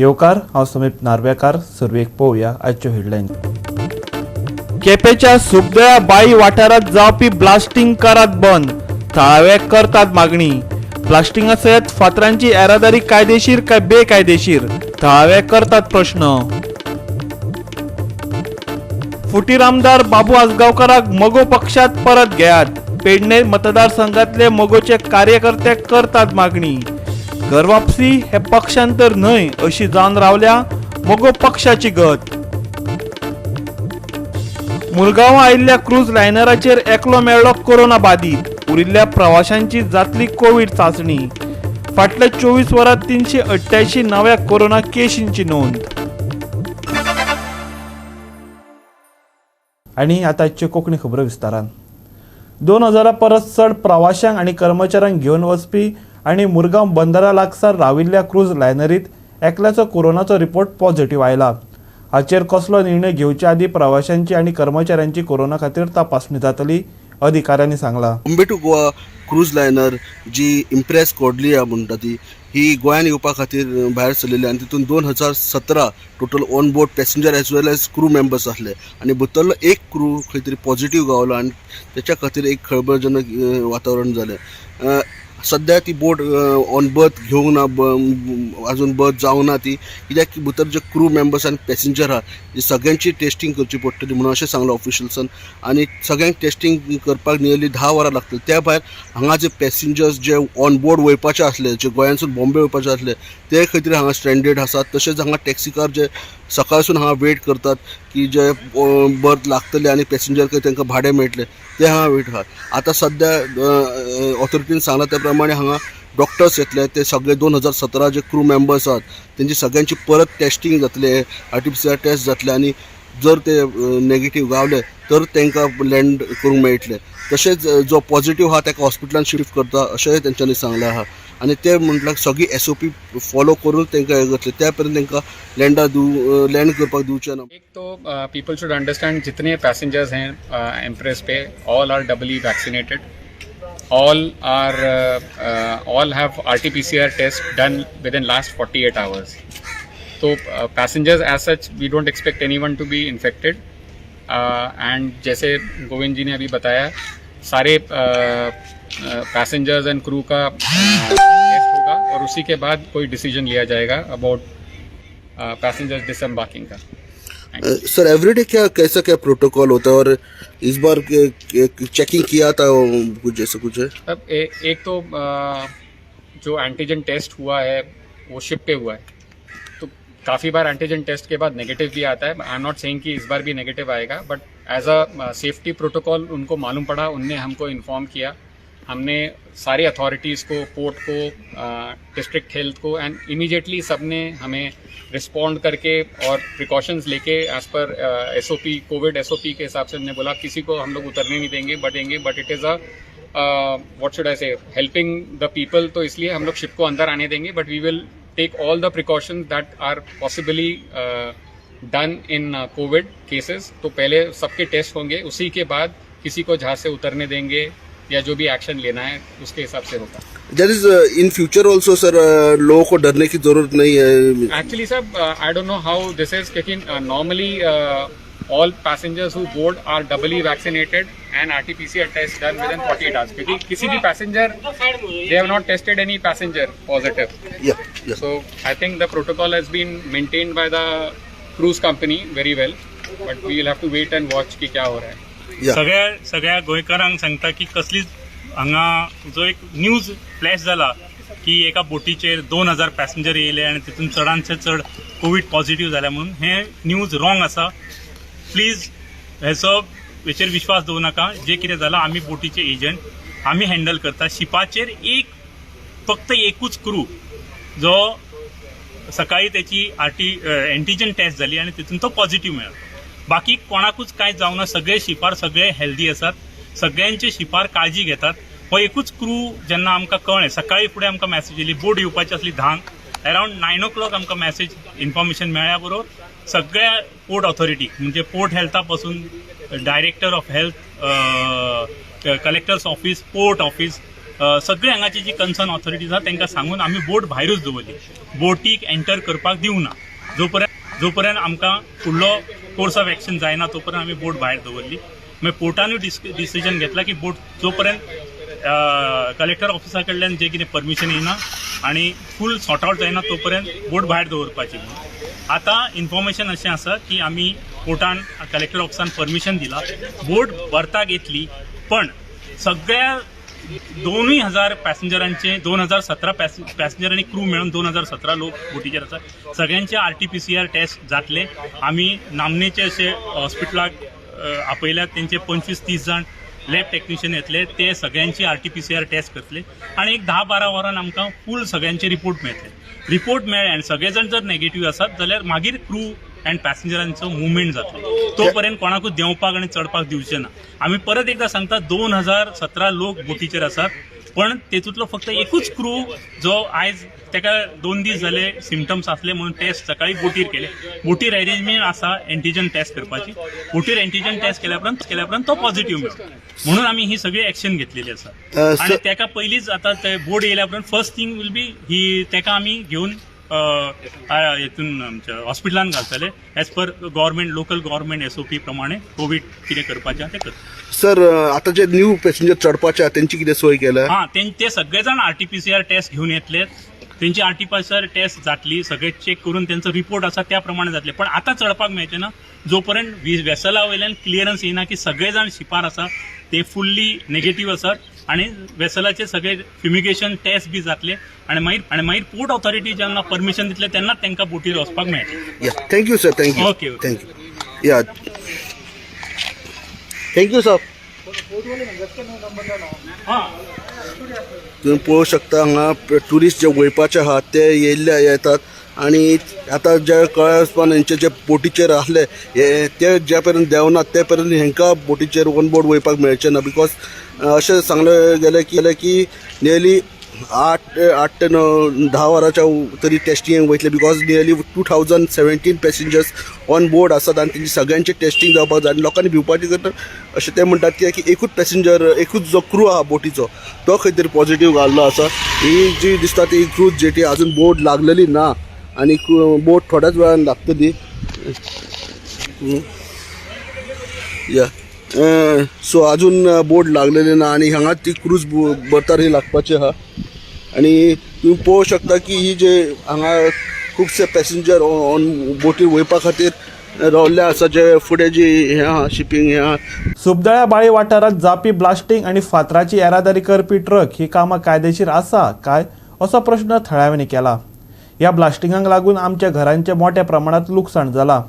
येवकार, हांव समीप नार्वेकार. सुरवेक पळोवया आयच्यो हेडलायन. केपेंच्या सुबदया बाई वाठारांत जावपी ब्लास्टिंग करात बंद, थळावे करतात मागणी. ब्लास्टिंगा सयत फातरांची येरादारी कायदेशीर काय बेकायदेशीर, थळावे करतात प्रश्न. फुटीर आमदार बाबू आजगांवकाराक मगो पक्षात परत घेयात, पेडणे मतदारसंघातले मगोचे कार्यकर्ते करतात मागणी. घर वापसी हे पक्षांतर न्हय अशी जावन रावल्या मगो पक्षाची गत. मुरगांव आयिल्ल्या क्रूज लायनराचेर एकलो मेळ्ळो कोरोना बादीत, उरिल्ल्या प्रवाशांची जातली कोवीड चाचणी. फाटल्या 24 वरांत 388 नव्या कोरोना केशींची नोंद. आनी आतां आजच्यो कोंकणी खबरो विस्तारान. 2000 परस चड प्रवाशांक आनी कर्मचाऱ्यांक घेवन वचपी आनी मुरगांव बंदरा लागसार राविल्ल्या क्रूज लायनरीत एकल्याचो कोरोनाचो रिपोर्ट पॉझिटिव्ह आयला. हाचेर कसलो निर्णय घेवचे आदीं प्रवाशांची आनी कर्मचाऱ्यांची कोरोना खातीर तपासणी जातली, अधिकाऱ्यांनी सांगलां. Bombay to Goa cruise liner G impress Cordelia म्हणटा ती ही गोंयान येवपा खातीर भायर सरलेली आनी तितून 2017 total on board passenger as well as crew members आसले आनी भितरलो एक क्रू खंय तरी पॉझिटीव गावलो आनी तेच्या खातीर एक खळबळजनक वातावरण जालें. सद्या ती बोट ऑन बर्थ घेवंक ना, अजून बर्थ जावंक ना ती, कित्याक की भितर जे क्रू मेंबर्स आनी पॅसेंजर आहा ते सगळ्यांची टेस्टींग करची पडटली म्हणून अशें सांगलां ऑफिशियल्सान आनी सगळ्यांक टेस्टींग करपाक नियरली 10 वरां लागतली. त्या भायर हांगा जे पॅसेंजर्स जे ऑन बोर्ड वयपाचे आसले, जे गोंयांसून बॉम्बे वयपाचे आसले ते खंय तरी हांगा स्ट्रेंडेड आसात. तशेंच हांगा टॅक्सीकार जे सकाळसून हांगा वेट करतात की जे बर्थ लागतले आनी पॅसेंजर खंय तांकां भाडें मेळटलें ते हांगा वेट आहात. आतां सद्या ऑथॉरिटीन सांगलां त्या प्रमाणे हांगा डॉक्टर्स येतले, ते सगळे 2017 जे क्रू मेंबर्स आहात तेंची सगळ्यांची परत टेस्टींग जातले, RT-PCR test जातले आनी जर ते नेगेटीव गावले तर तांकां लँड करूंक मेळटले. तशेंच जो पॉझिटीव आहा ताका हॉस्पिटलान शिफ्ट करता अशेंय तेंच्यांनी सांगलें आहा आनी ते म्हटल्यार सगळी SOP follow करून तांकां हें करतले, त्या पर्यंत तांकां लँडा दिव लँड करपाक दिवचें ना. एक तो पीपल should understand जितने पैसेंजर्स हैं empress pay, all are doubly vaccinated, all have RT-PCR test done within last 48 hours. तो passengers as such we don't expect anyone to be infected. And जैसे गोविंद जी ने अभी बताया, सारे पैसेंजर्स एंड क्रू का टेस्ट होगा और उसी के बाद कोई डिसीजन लिया जाएगा अबाउट पैसेंजर्स डिसम्बार्किंग का. सर, एवरीडे क्या कैसा क्या प्रोटोकॉल होता है और इस बार चेकिंग किया था कुछ जैसा कुछ है? अब एक तो जो एंटीजन टेस्ट हुआ है वो शिप पे हुआ है, तो काफ़ी बार एंटीजन टेस्ट के बाद नेगेटिव भी आता है. I am not saying कि इस बार भी नेगेटिव आएगा, but as a safety protocol उनको मालूम पड़ा, उनने हमको इन्फॉर्म किया. हमने सारी अथॉरिटीज़ को, पोर्ट को, डिस्ट्रिक्ट हेल्थ को, एंड इमीडिएटली सबने हमें रिस्पॉन्ड करके और प्रिकॉशंस लेके as per SOP, Covid SOP के हिसाब से हमने बोला किसी को हम लोग उतरने नहीं देंगे, बट देंगे, but it is a what should I say, helping the people, तो इसलिए हम लोग शिप को अंदर आने देंगे, but we will take all the precautions that are possibly done in Covid cases. तो पहले सबके टेस्ट होंगे, उसी के बाद किसी को जहाज से उतरने देंगे या जो भी एक्शन लेना है उसके हिसाब से होगा. There is in future also sir, लोगों को डरने की जरूरत नहीं है? Actually sir, I don't know how this is, क्योंकि normally all passengers who board are doubly vaccinated and RT-PCR test done within 48 hours, क्योंकि किसी भी passenger, they have not tested any passenger positive. Yeah. So I think the protocol has been maintained by the cruise company very well, but we will have to wait and watch कि क्या हो रहा है. Yeah. सगळ्या गोंयकारांक सांगता की कसलीच हांगा जो एक न्यूज फ्लॅश जाला की एका बोटीचेर 2000 पॅसेंजर येयले आनी तितून चडांतचे चड कोवीड पॉझिटीव जाल्या म्हणून, हे न्यूज रॉंग आसा. प्लीज हेचो हेचेर विश्वास दवरूं नाका. जे कितें जालां, आमी बोटीचे एजंट, आमी हँडल करता. शिपाचेर एक फक्त एकूच क्रू जो सकाळी त्याची आरटी एंटीजन टेस्ट जाली आनी तितून तो पॉझिटीव मेळ्ळो. बाकी कोणाकूच कांय जावना. सगळे शिपार सगळे हेल्दी आसात, सगळ्यांचे शिपार काळजी घेतात. हो एकूच क्रू जेन्ना आमकां कळ्ळें, सकाळी फुडें आमकां मॅसेज येयली, बोट येवपाची आसली 10क, अरावंड 9 o'clock आमकां मॅसेज इन्फॉर्मेशन मेळ्ळ्या बरोबर सगळ्या पोर्ट ऑथॉरिटी, म्हणजे पोर्ट हेल्था पासून director of health, collectors office, port office, सगळे हांगाची जी कन्सर्न ऑथॉरिटीज आहा तांकां सांगून आमी बोट भायरूच दवरली. बोटीक एंटर करपाक दिवना जोपर्यंत आमकां फुडलो कोर्स ऑफ एक्शन जायना तो पर्यंत आमी बोट भायर दवरली. मागीर पोर्टानूय डिसिजन घेतला की बोट जोपर्यंत कलेक्टर ऑफिसा कडल्यान जे कितें परमिशन येयना आनी फूल सॉर्ट आवट जायना तो पर्यंत बोट भायर दवरपाची म्हणून. आतां इन्फॉर्मेशन अशें आसा की आमी पोर्टान कलेक्टर ऑफिसान परमिशन दिला, बोट बर्थाक येतली, पण सगळ्या 2000 पॅसेंजरांचे, 2017 पॅसेंजर आनी क्रू मेळून 2017 लोक बोटीचेर आसा. सगळ्यांचे आरटीपीसीआर टेस्ट जातले. आमी नामनेचे अशे हॉस्पिटलाक आपयल्यात, तेंचे 25-30 जाण लॅब टेक्निशियन येतले, ते सगळ्यांची आरटीपीसीआर टेस्ट करतले आनी एक 10-12 वरान आमकां फूल सगळ्यांचे रिपोर्ट मेळटले. रिपोर्ट मेळ्ळे आनी सगळे जाण जर नेगेटीव आसात जाल्यार मागीर क्रू अँड पॅसेंजरांचो मुवमेंट जातलो. तो पर्यंत कोणाकूच देंवपाक आनी चडपाक दिवचे ना. आमी परत एकदा सांगता, 2017 लोक बोटीचेर आसात, पण तेतूंतलो फक्त एकूच क्रू जो आयज ताका 2 दीस जाले सिमटम्स आसले म्हणून टेस्ट सकाळी बोटीर केले. बोटीर अरेंजमेंट आसा एंटीजन टेस्ट करपाची. बोटीर एंटीजन टेस्ट केल्या उपरांत तो पॉझिटिव्ह मेळ्ळो म्हणून आमी ही सगळी एक्शन घेतलेली आसा. आनी ताका पयलींच आतां ते बोट येयल्या उपरांत फर्स्ट थिंग will be ही ताका आमी घेवन हेतून आमच्या हॉस्पिटलान घालतले as per government, local government SOP प्रमाणे कोवीड कितें करपाचें आहा तें करतले. सर, आता जे न्यू पॅसेंजर चडपाचे आहा तेंची कितें सोय केल्या? हा, ते सगळे जाण आरटीपीसीआर टेस्ट घेवन येतले. तेंची आरटीपीसीआर टेस्ट जातली, सगळे चेक करून तेंचो रिपोर्ट आसा त्या प्रमाणे जातले. पण आतां चडपाक मेळचें ना जो पर्यंत वेसला वयल्यान क्लियरन्स येयना की सगळे जाण शिपार आसा, ते फुल्ली नेगेटीव आसात आनी वेसलाचे सगळे फ्युमिगेशन टेस्ट बी जातले आनी मागीर पोर्ट ऑथॉरिटी जेन्ना परमिशन दितले तेन्नाच तांकां बोटीर वचपाक मेळटलें. Yeah, thank you sir, thank you. Okay. Thank you, yeah, thank you sir. हां. तुम्ही पळोवंक शकता, हांगा ट्युरिस्ट जे वयपाचे आहा ते येयल्ले येतात आनी आतां जे कळ्ळें वचपान हेंचे जे बोटीचेर आसले हे ते ज्या पर्यंत देंवनात ते पर्यंत हेंकां बोटीचेर ऑन बोर्ड वयपाक मेळचें ना, because अशें सांगलें गेलें की नियरली 8 ते 9, 10 वरांच्या तरी टेस्टिंग वयतले, because nearly 2017 passengers on board आसात आनी तेंची सगळ्यांचे टेस्टिंग जावपाक जाय. आनी लोकांनी भिवपाची करता अशें ते म्हणटात की एकूच पॅसेंजर, एकूच जो क्रू आहा बोटीचो तो खंय तरी पॉझिटीव घाल्लो आसा. ही जी दिसता ती क्रूज जेटी, अजून बोट लागलेली ना आनी बोट थोड्याच वेळान लागतली. या, सो अजून बोट लागलेली ना आनी हांगा ती क्रूज बर्थार ही लागपाची आहा. आनी तुम्ही पळोवंक शकता की ही जे हांगा खुबशे पॅसेंजर ऑन बोटीर वयपा खातीर रावल्ले आसा, जे फुडें जी हें आहा, शिपींग हें आहा. सुबदळ्या बाळी वाठारांत जापी ब्लास्टिंग आनी फातराची येरादारी करपी ट्रक ही कामां कायदेशीर आसा काय असो प्रश्न थळाव्यांनी केला. ह्या ब्लास्टिंगाक लागून आमच्या घरांचें मोठ्या प्रमाणात लुकसाण जालां.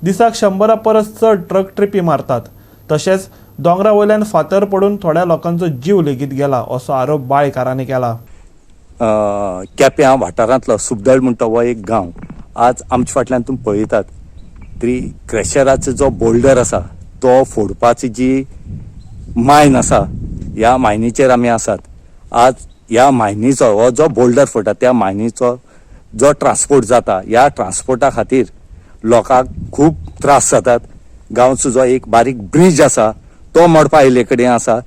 दिसाक 100 परस चड ट्रक ट्रिपी मारतात. तशेंच दोंगरा वयल्यान फातर पडून थोड्या लोकांचो जीव लेगीत गेला असो आरोप बाळेकारांनी केला. केप्यां वाठारांतलो सुबदळ म्हणटा हो एक गांव. आज आमच्या फाटल्यान तुमी पळयतात ती क्रेशराचो जो बोल्डर आसा तो फोडपाची जी मायन आसा, ह्या मायनीचेर आमी आसात. आज ह्या मायनीचो हो जो बोल्डर फोडटा त्या मायनीचो जो ट्रान्सपोर्ट जाता, ह्या ट्रान्सपोर्टा खातीर लोकांक खूब त्रास जातात. गांवचो जो एक बारीक ब्रीज आसा तो मोडपा आयिल्ले कडेन आसा.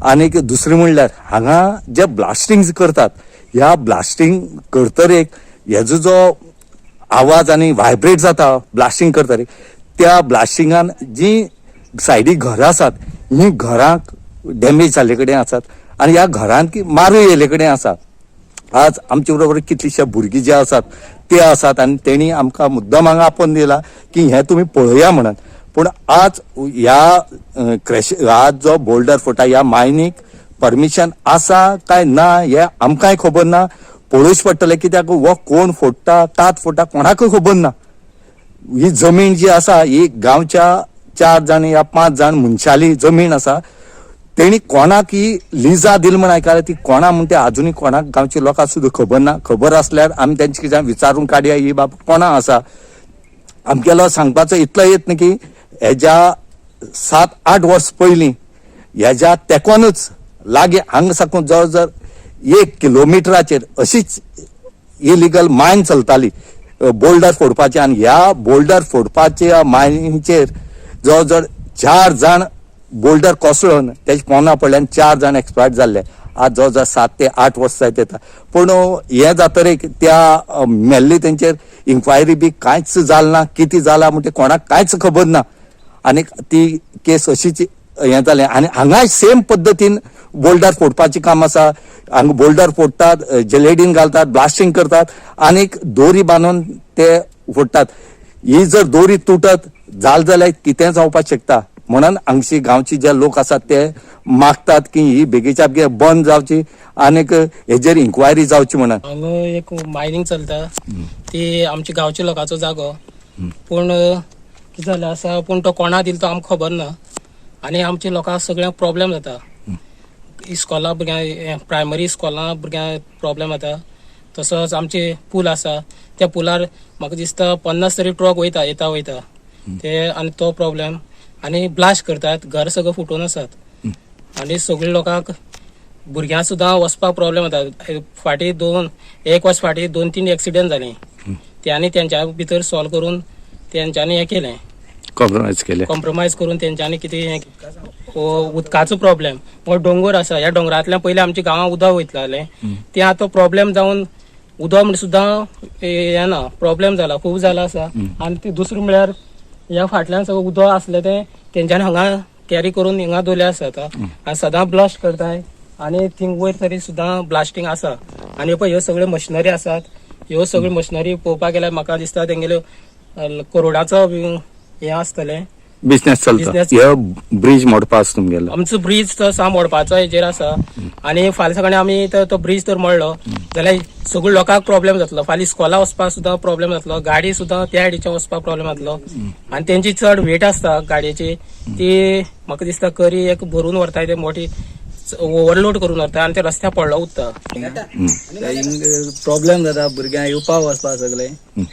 आनीक दुसरें म्हणल्यार हांगा जे ब्लास्टिंग करतात, ह्या ब्लास्टिंग करतरेक हेजो जो आवाज आनी व्हायब्रेट जाता ब्लास्टिंग करतरेक, त्या ब्लास्टिंगान जी सायडीक घरां आसात ही घरांक डॅमेज जाल्ले कडेन आसात आनी ह्या घरांत मारू येयल्ले कडेन आसा. आज आमचे बरोबर कितलीशे भुरगीं जे आसात ते आसात आनी तेणी आमकां मुद्दम हांगा आपोवन दिला की हें तुमी पळया म्हणून. पूण आज ह्या क्रॅश, आज जो बोल्डर फोडटा ह्या मायनीक परमिशन आसा काय ना हें आमकांय खबर ना. पळोवचें पडटलें, कित्याक हो कोण फोडटा, कात फोडटा, कोणाकूय खबर ना. ही जमीन जी आसा ही गांवच्या चार जाण या पांच जाण मनशाली जमीन आसा. तेणी कोणाक ही लिजा दिल म्हण आयकलें, ती कोणा म्हण ते अजुनूय कोणाक गांवच्या लोकांक सुद्दां खबर ना. खबर आसल्यार आमी तेंचे कितें विचारून काडया ही बाब कोणा आसा. आमगेलो सांगपाचो इतलो यत्न की हेज्या 7-8 वर्स पयलीं हेज्या तेकोनूच लागीं हांगा साकून जवळ जवळ 1 किलोमिटराचेर अशीच इलिगल मायन चलताली बोल्डर फोडपाची. आनी ह्या बोल्डर फोडपाच्या मायनीचेर जवळ जवळ चार जाण बोल्डर कोसळून तेजे पोंदा पडले आनी 4 जाण एक्सपायर्ड जाल्ले. आज जवळ जवळ 7 ते 8 वर्सां जायत येता, पूण हें जातरीक त्या मेल्ले तेंचेर इन्क्वायरी बी कांयच जालें ना. कितें जालां म्हणटा कोणाक कांयच खबर ना आनी ती केस अशीच हें जालें. आनी हांगाय सेम पद्दतीन बोल्डर फोडपाचें काम आसा. हांगा बोल्डर फोडटात, जेलेडीन घालतात, ब्लास्टींग करतात आनीक दोरी बांदून ते फोडटात. ही जर दोरी तुटत जाल जाल्यार कितें जावपाक शकता. म्हणून हांगची गांवची जे लोक आसात ते मागतात की ही बेगीच्या बेगीन बंद जावची आनीक हेजेर इन्क्वायरी जावची म्हणून. हांगा एक मायनींग चलता, ती आमच्या गांवच्या लोकांचो जागो, पूण कितें जालें आसा, पूण तो कोणा दिलो तो आमकां खबर ना आनी आमच्या लोकांक सगळ्यांक प्रॉब्लेम जाता. इस्कॉला भुरग्यांक, प्रायमरी इस्कॉलां भुरग्यांक प्रॉब्लेम जाता. तसोच आमचे पूल आसा, त्या पुलार म्हाका दिसता 50 तरी ट्रक वयता येता वयता ते, आनी तो प्रॉब्लेम आनी ब्लास्ट करतात, घर सगळें फुटून आसात आनी सगळे लोकांक भुरग्यांक सुद्दां वचपाक प्रॉब्लेम जाता. फाटीं 1 वर्स फाटीं 2-3 एक्सिडंट जाले, ते आनी तेंच्या भितर सॉल्व करून तेंच्यांनी हें केलें, कॉम्प्रोमायज केलें, कॉम्प्रोमायज करून तेंच्यांनी कितें उदकाचो प्रॉब्लेम. हो दोंगर आसा, ह्या दोंगरांतल्यान पयलीं आमच्या गांवांत उदक वयतालें, तें आतां प्रॉब्लेम जावन उदक म्हण सुद्दां येना, प्रॉब्लेम जाला, खूब जाला आसा. आनी ती दुसरें म्हळ्यार ह्या फाटल्यान सगळें उदक आसलें तें तेंच्यांनी हांगा कॅरी करून हिंगा दवरलें आसा आतां, आनी सदां ब्लास्ट करताय आनी थिंग वयर तरी सुद्दां ब्लास्टींग आसा. आनी पळय ह्यो सगळ्यो मशिनरी आसात, ह्यो सगळ्यो मशिनरी पळोवपाक गेल्यार म्हाका दिसता तेंगेल्यो करोडाचो हें आसतलें, बिझनेस चलता. हे ब्रीज मोडपा आसा तुमगेलो, आमचो ब्रीज तो सा मोडपाचो हेजेर आसा. आनी फाल्यां सकाळीं आमी तो ब्रीज तर मोडलो जाल्यार सगळ्या लोकांक प्रॉब्लेम जातलो. फाल्यां इस्कॉला वचपाक सुद्दां प्रॉब्लेम जातलो, गाडी सुद्दां त्या सायडीच्यान वचपाक प्रॉब्लेम जातलो. आनी तेंची चड वेट आसता गाडयेची, ती म्हाका दिसता करी एक भरून व्हरता, ते मोठी ओवरलोड करून व्हरता आनी ते रस्त्यार पडलो उरता. प्रॉब्लेम जाता भुरग्यांक येवपाक वचपाक सगळे,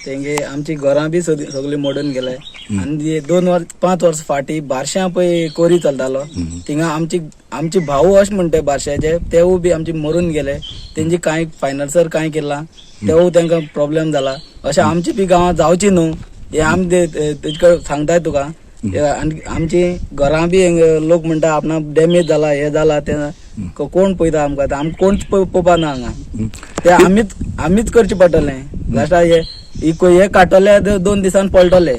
तेंगे आमची घरां बी सगळी मोडून गेले. आनी 2 वर्स 5 वर्स फाटीं बारश्यां पळय कोरी चलतालो, थिंगा आमची भाऊ अशें म्हणटा बारश्याचे, तेवूय बी आमची मरून गेले. तेंची कांय फायनान्सर कांय केला तेवूय तेंकां प्रॉब्लेम जाला. अशें आमची बी गांवांत जावची न्हू हें आमी तेजे कडेन सांगताय तुका. आनी आमची घरां बी लोक म्हणटा आपणाक डॅमेज जाला, हें जाला, तें कोण पळयता आमकां, आमकां कोण पळोवपा ना हांगा, ते आमीच करचें पडटलें. लास्टाक हे काडटले 2 दिसान पळटले,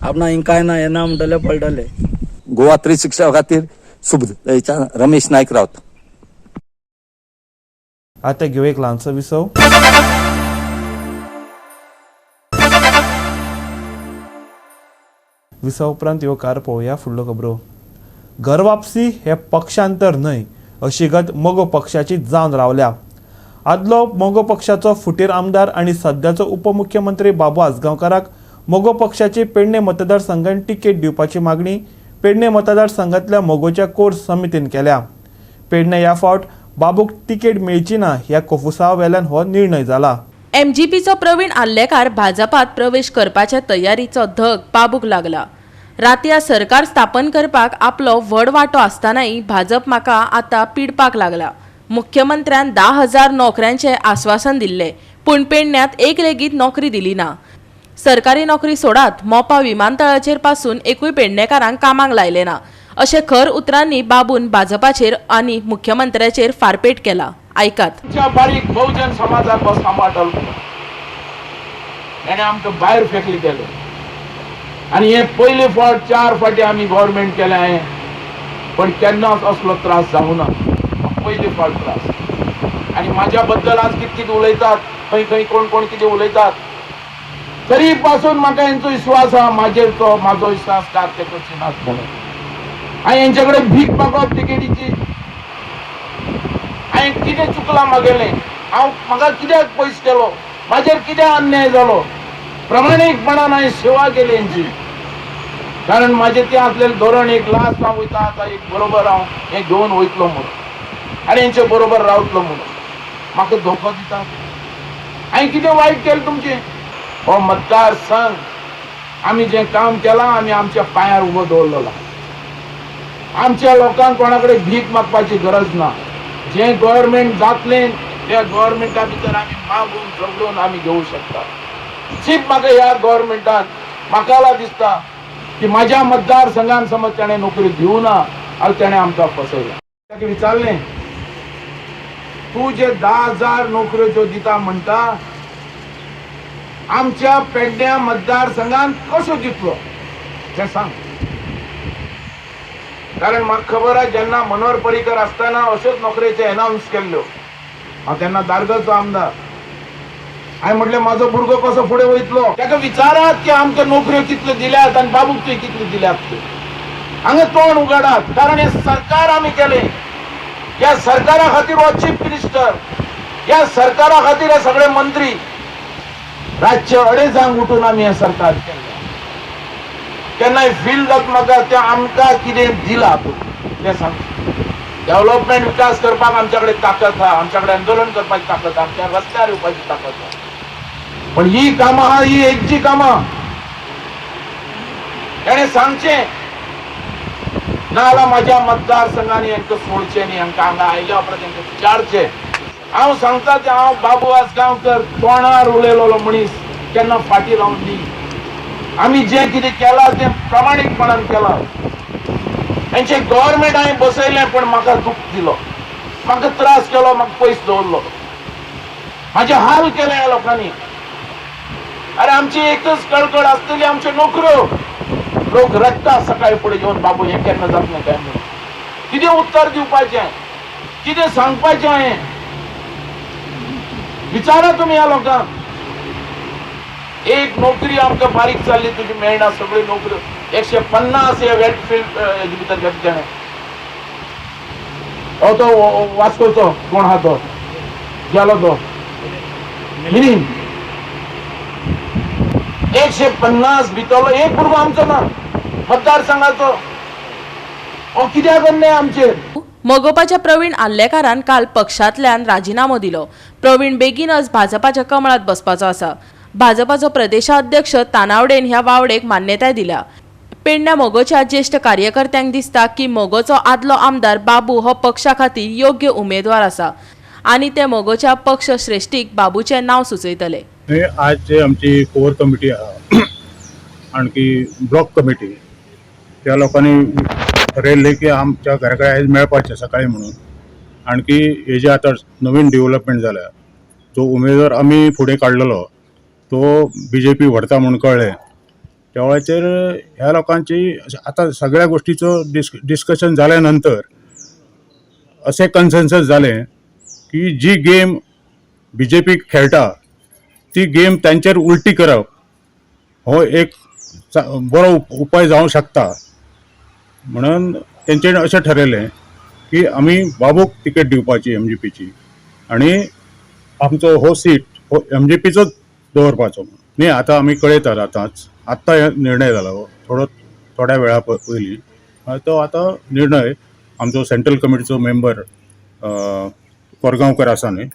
आपणा हिंग कांय ना हें ना म्हणटले पळटले. गोवा 360 खातीर सुबदेच्या रमेश नायक रावत. आतां घेवया एक ल्हानसो विसव. विसव उपरांत येवकार पळोवया फुडलो खबरो. घर वापसी हे पक्षांतर न्हय अशी गत मगो पक्षाची जावन रावल्या. आदलो मगो पक्षाचो फुटीर आमदार आनी सद्याचो उपमुख्यमंत्री बाबू आजगांवकाराक मगो पक्षाची पेडणे मतदारसंघान तिकेट दिवपाची मागणी पेडणे मतदारसंघांतल्या मगोच्या कोर समितीन केल्या. पेडणे ह्या फावट बाबूक तिकेट मेळची ना ह्या कोफुसावा वेल्यान हो निर्णय जाला. एमजीपीचो प्रवीण आर्लेकार भाजपात प्रवेश करपाच्या तयारीचो धग बाबूक लागला. रातया सरकार स्थापन करपाक आपलो व्हड वांटो आसतनाय भाजप म्हाका आतां पिडपाक लागला. मुख्यमंत्र्यान 10,000 नोकऱ्यांचें आस्वासन दिल्लें, पूण पेडण्यांत एक लेगीत नोकरी दिली ना. सरकारी नोकरी सोडात, मोपा विमानतळाचेर पासून एकूय पेडणेकारांक कामाक लायलें ना, अशें खर उतरांनी बाबून भाजपाचेर आनी मुख्यमंत्र्याचेर फारपेट केला. आयकात. बारीक बहुजन समाजाक बस सांबाळटलो तेणे आमकां भायर फेकली गेले. आनी हे पयले फावट 4 फावटी आमी गव्हर्मेंट केलें हांवें, पण केन्नाच असलो त्रास जावना, पयले फावट त्रास. आनी म्हाज्या बद्दल आज कितें कितें उलयतात, खंय खंय कोण कोण कितें उलयतात, तरी पासून म्हाका हेंचो विश्वास आहा, म्हाजेर तो म्हाजो विश्वासघात ते करचे नात म्हणून. हांवें हेंचे कडेन भीक मागप तिकेटीची, हांवें कितें चुकलां म्हागेलें, हांव म्हाका कित्याक पयस केलो, म्हाजेर कितें अन्याय जालो, प्रामाणीकपणान हांवें सेवा केली हेंची. कारण म्हाजें तें आसलेलें धोरण एक लास्ट हांव वयता आतां एक बरोबर हांव हें घेवन वयतलो म्हणून आनी हेंचे बरोबर रावतलो म्हणून म्हाका धोको दिता. हांवें कितें वायट केलें तुमचें? हो मतदारसंघ आमी जें काम केलां आमी आमच्या पांयार उबो दवरलेलो, आमच्या लोकांक कोणा कडेन भीक मागपाची गरज ना. जें गव्हर्मेंट जातलें त्या गव्हर्मेंटा भितर आमी मागून झगडून आमी घेवं शकता. चीप म्हाका ह्या गव्हर्मेंटान म्हाका दिसता की म्हाज्या मतदारसंघान समज ताणें नोकरी दिवना आनी तेणें आमकां फसयला. ताका विचारलें, तूं जे 10,000 नोकऱ्यो ज्यो दिता म्हणटा आमच्या पेडण्या मतदारसंघान कश्यो दितलो तें सांग. कारण म्हाका खबर आहा जेन्ना मनोहर पर्रीकर आसतना अश्योच नोकरेचे एनावन्स केल्ल्यो. हांव तेन्ना दारगलचो आमदार. हांवें म्हटलें म्हाजो भुरगो कसो फुडें वयतलो. ताका विचारात की आमकां नोकऱ्यो कितल्यो दिल्यात आनी बाबूक तुवें कितल्यो दिल्यात त्यो. हांगा तोंड उगाडात, कारण हें सरकार आमी केलें. ह्या सरकारा खातीर हो चीफ मिनिस्टर, ह्या सरकारा खातीर हे सगळे मंत्री. रातचे 2:30 उठून आमी हें सरकार केलें. केन्नाय फील जाता म्हाका तें आमकां कितें दिलां तें सांग. डेव्हलपमेंट विकास करपाक आमच्या कडेन ताकद आहा, आमच्या कडेन आंदोलन करपाची ताकद आहा, आमच्या रस्त्यार येवपाची ताकद आहा. पण ही कामां आहा ही हेची कामां. ताणें सांगचें नाजाल्यार म्हाज्या मतदारसंघांनी हांकां सोडचें न्ही, हांकां हांगा आयल्या उपरांत हांकां विचारचें. हांव सांगता तें, हांव बाबू आसगांवकर तोंडार उलयलेलो मनीस केन्ना फाटीं रावन न्ही. आमी जें कितें केलां तें प्रामाणीकपणान केलां. हेंचें गव्हर्मेंट हांवें बसयलें पण म्हाका दुःख दिलो, म्हाका त्रास केलो, म्हाका पयस दवरलो, म्हाजे हाल केले ह्या लोकांनी. अरे आमची एकच कळकळ आसतली, आमच्यो नोकऱ्यो. लोक रडटा सकाळी फुडें येवन बाबू हें केन्ना जातलें काय म्हणून. कितें उत्तर दिवपाचें, कितें सांगपाचें हांवें? विचारा तुमी ह्या लोकांक. एक नोकरी आमकां बारीक जाल्ली तुजी मेळना, सगळ्यो नोकऱ्यो 150 हे वेटफिल्ड हेजे भितर घेतले तेणें. हो तो वास्कोचो कोण आहा तो गेलो तो मिनीन 150 भितरलो एक भुरगो आमचो ना मतदारसंघाचो. हो कित्याक अन्याय आमचेर? मगोपाच्या प्रवीण आर्लेकारान काल पक्षांतल्यान राजिनामो दिलो. प्रवीण बेगीनच भाजपाच्या कमळात बसपाचो आसा. भाजपाचो प्रदेशाध्यक्ष तानावडेन ह्या वावडेक मान्यताय दिल्या. पेडण्या मगोच्या ज्येश्ठ कार्यकर्त्यांक दिसता की मगोचो आदलो आमदार बाबू हो पक्षा खातीर योग्य उमेदवार आसा आनी ते मगोच्या पक्ष श्रेष्ठीक बाबूचें नांव सुचयतले. आज जे आमची कोर कमिटी आहा आणखी ब्लॉक कमिटी त्या लोकांनी ठरयल्लें की आमच्या घरा कडेन आयज मेळपाचें सकाळी म्हणून. आणखी हे जे आतां नवीन डेव्हलपमेंट जाल्या, जो उमेदवार आमी फुडें काडलेलो तो बी जे पी व्हरता म्हूण कळ्ळें. त्या वेळाचेर ह्या लोकांची आतां सगळ्या गोश्टीचो डिस्कशन जाल्या नंतर अशें कन्सेन्सस जालें की जी गेम बी जे पी खेळटा ती गेम तांचेर उलटी करप हो एक बरो उपाय जावंक शकता. म्हणून तेंच्यानी अशें ठरयलें की आमी बाबूक तिकेट दिवपाची एम जी पीची आनी आमचो हो सीट हो एम जी पीचोच दवरपाचो. न्ही आतां आमी कळयतात, आतांच आत्तां हे निर्णय जाला थोडो थोड्या वेळा पयलीं. तो आतां निर्णय आमचो सेंट्रल कमिटीचो मेंबर कोरगांवकर आसा न्ही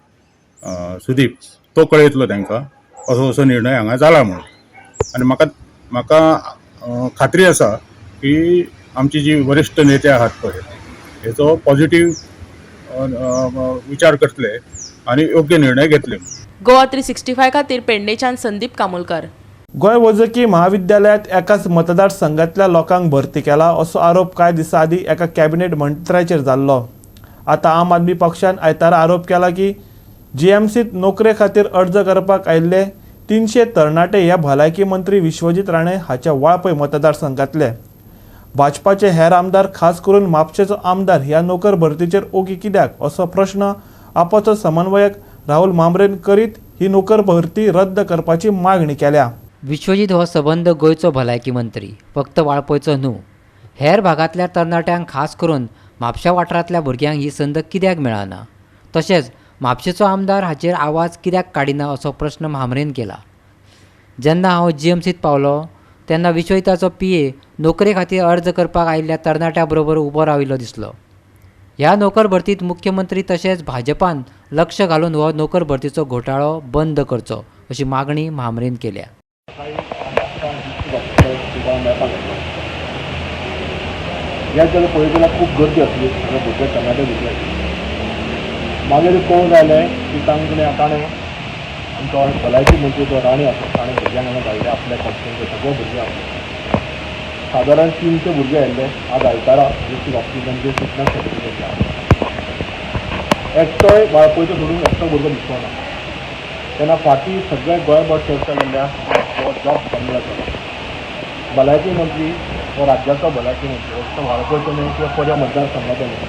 सुदीप, तो कळयतलो तांकां असो असो निर्णय हांगा जाला म्हणून. आनी म्हाका म्हाका खात्री आसा की आमची जी वरिश्ठ नेते आहात पळय हेचो पॉझिटीव विचार करतले आनी योग्य निर्णय घेतले. गोवा 365 खातीर पेडणेच्यान संदीप कामोलकर. गोंय वैजकी महाविद्यालयांत एकाच मतदारसंघांतल्या लोकांक भरती केला असो आरोप कांय दिसां आदीं एका कॅबिनेट मंत्र्याचेर जाल्लो. आतां आम आदमी पक्षान आयतारा आरोप केला की जीएमसीत नोकरे खातीर अर्ज करपाक आयिल्ले 300 तरणाटे ह्या भलायकी मंत्री विश्वजीत राणे हाच्या वाळपय मतदारसंघांतले. भाजपाचे हेर आमदार खास करून म्हापशेचो आमदार ह्या नोकर भरतीचेर ओगी कित्याक असो प्रश्न आपाचो समन्वयक राहुल मामरेन करीत ही नोकर भरती रद्द करपाची मागणी केल्या. विश्वजीत हो सबंद गोंयचो भलायकी मंत्री, फक्त वाळपयचो न्हू. हेर भागांतल्या तरणाट्यांक खास करून म्हापशा वाठारांतल्या भुरग्यांक ही संद कित्याक मेळना, तशेंच म्हापशेचो आमदार हाचेर आवाज कित्याक काडिना असो प्रश्न म्हामरेन केला. जेन्ना हांव जीएमसीत पावलो तेन्ना विश्वजिताचो पीए नोकरे खातीर अर्ज करपाक आयिल्ल्या तरणाट्या बरोबर उबो राविल्लो दिसलो. ह्या नोकर भरतीत मुख्यमंत्री तशेंच भाजपान लक्ष घालून हो नोकर भरतीचो घोटाळो बंद करचो अशी मागणी म्हामरेन केल्या. ह्या जाल्यार पळयत जाल्यार खूब गर्दी आसली, हांगा भुरगे तरणाटे भुरगे आसले. मागीर कळून आयलें की तांकां ताणें आमचो भलायकी मंत्री जो राणे आसा ताणें भुरग्यांक हांगा धाडले आपल्या कॉन्स्टिट्युएन्सी सगळे भुरगे आपले. सादारण 300 भुरगे आयिल्ले आज आयतारा जे फिटनस सर्टिफिकेट एकटोय वाळपयचो सोडून एकटो भुरगो दिसलो ना. तेन्ना फाटीं सगळे गोंयभर चर्चा जाल्ल्या हो जॉब स्कँडल आसा. भलायकी मंत्री हो राज्याचो भलायकी मंत्री फक्त वाळपयचो न्हय किंवा पर्या मतदारसंघाचो न्हय.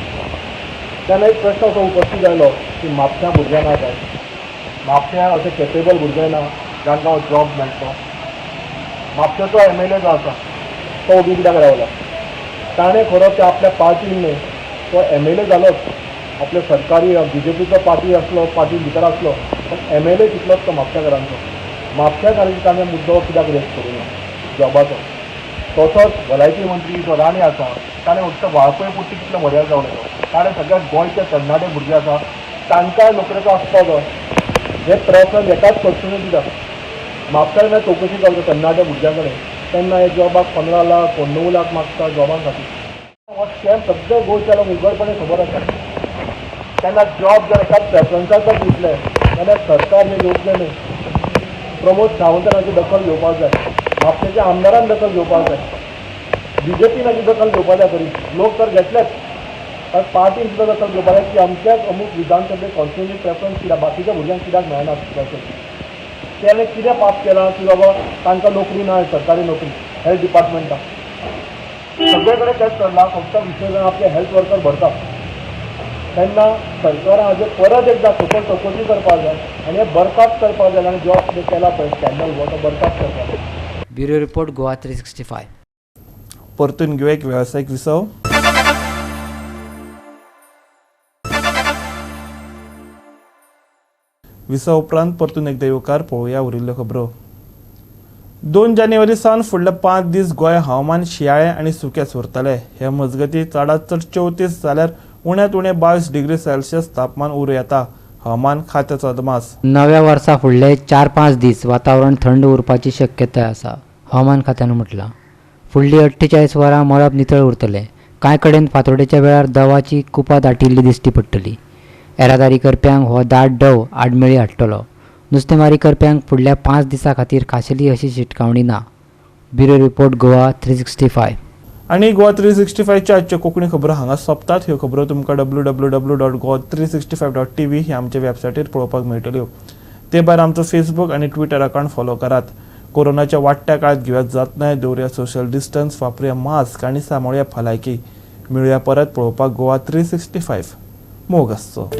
तेन्ना एक प्रश्न असो उपस्थीत जालो की म्हापश्या भुरगे ना काय, म्हापश्या अशे केपेबल भुरगे ना जांकां हो जॉब मेळटलो. म्हापशेचो MLA जो आसा तो ओगी कित्याक रावला? ताणें खरो ते आपल्या पार्टीन न्हय, तो MLA जालोच, आपले सरकारी BJPचो पार्टी आसलो, पार्टी भितर आसलो, पण MLA तितलोच तो म्हापशेकारांचो. म्हापशेकारांनी ताणें मुद्दो कित्याक रेज करूं ना जॉबाचो? तसोच भलायकी मंत्री जो राणे आसा ताणें फक्त वाळपय पुरती कितलो मर्याद रावलो, ताणें सगळ्या गोंयचे तरणाटे भुरगे आसा तांकांय नोकरेचो आसपाव जाय. हे प्रेफरन्स एकाच पर्सनूय दिता. म्हापशा चवकशी करता तरणाट्या भुरग्यां कडेन तेन्ना हे जॉबाक 15 लाख 9 लाख मागता जॉबां खातीर. हो स्कॅम सगळे गोंयच्या लोक उगडपणे खबर आसा. तेन्ना जॉब जर एकाच प्रेफरन्साक जर दितले जाल्यार सरकार हें योग्य न्हय. प्रमोद सावंतान हाची दखल घेवपाक जाय, म्हापशेच्या आमदारान दखल घेवपाक जाय, BJPन हाची दखल घेवपाक जाय. तरी लोक तर घेतलेच, पण पार्टीन सुद्दां दखल घेवपाक जाय की अमक्याच अमूक विधानसभे कॉन्स्टिट्युएन्सी प्रेफरन्स कित्याक बाकीच्या भुरग्यांक कित्याक मेळना प्रेफरन्स. तेणें कितें पाप केलां की बाबा तांकां नोकरी ना, सरकारी नोकरी हेल्थ डिपार्टमेंटाक सगळे कडेन तेंच चल्लां. फक्त विशय आपले हेल्थ वर्कर भरता. तेन्ना सरकारान हाजेर परत एकदां सखोल चवकशी करपाक जाय आनी हें बरखास्त करपाक जाय आनी जॉब कितें केला पळय स्कँडल हो तो बरखास्त करपाक जाय. Bureau report Goa 365. परतून घेवया एक वेवसायीक विसव. विसव उपरांत परतून एकदां येवकार पळोवया उरिल्ल्यो खबरो. 2 जानेवारी सावन फुडले 5 दीस गोंय हवामान शिंयाळें आनी सुकेंच उरतलें. हे मजगतीं चडांत चड 34 जाल्यार उण्यांत उणें 22 डिग्री सेल्सियस तापमान उरूं येता. हवामान खात्याचो अदमास. नव्या वर्सा फुडले 4-5 दीस वातावरण थंड उरपाची शक्यताय आसा, हवामान खात्यान म्हटलां. फुडली 48 वरां मळब नितळ उरतलें. कांय कडेन फांतोडेच्या वेळार दवाची कुपां दाटिल्ली दिश्टी पडटली. येरादारी करप्यांक हो दाट डव आडमेळी हाडटलो. नुस्तेमारी करप्यांक फुडल्या 5 दिसां खातीर खाशेली अशी शिटकावणी ना. Bureau report Goa 365. आनी गोवा 365च्या आजच्यो कोंकणी खबरो हांगा सोंपतात. ह्यो खबरो तुमकां www.goa365.tv ह्या आमच्या वेबसायटीर पळोवपाक मेळटल्यो. ते भायर आमचो फेसबूक आनी ट्विटर अकावंट फॉलो करात. कोरोनाच्या वाडट्या काळात घेवयात जात नाय, दवरुया सोशल डिस्टन्स, वापरुया मास्क आनी सांबाळुया भलायकी. मेळुया परत पळोवपाक गोवा 365. मोग आसचो.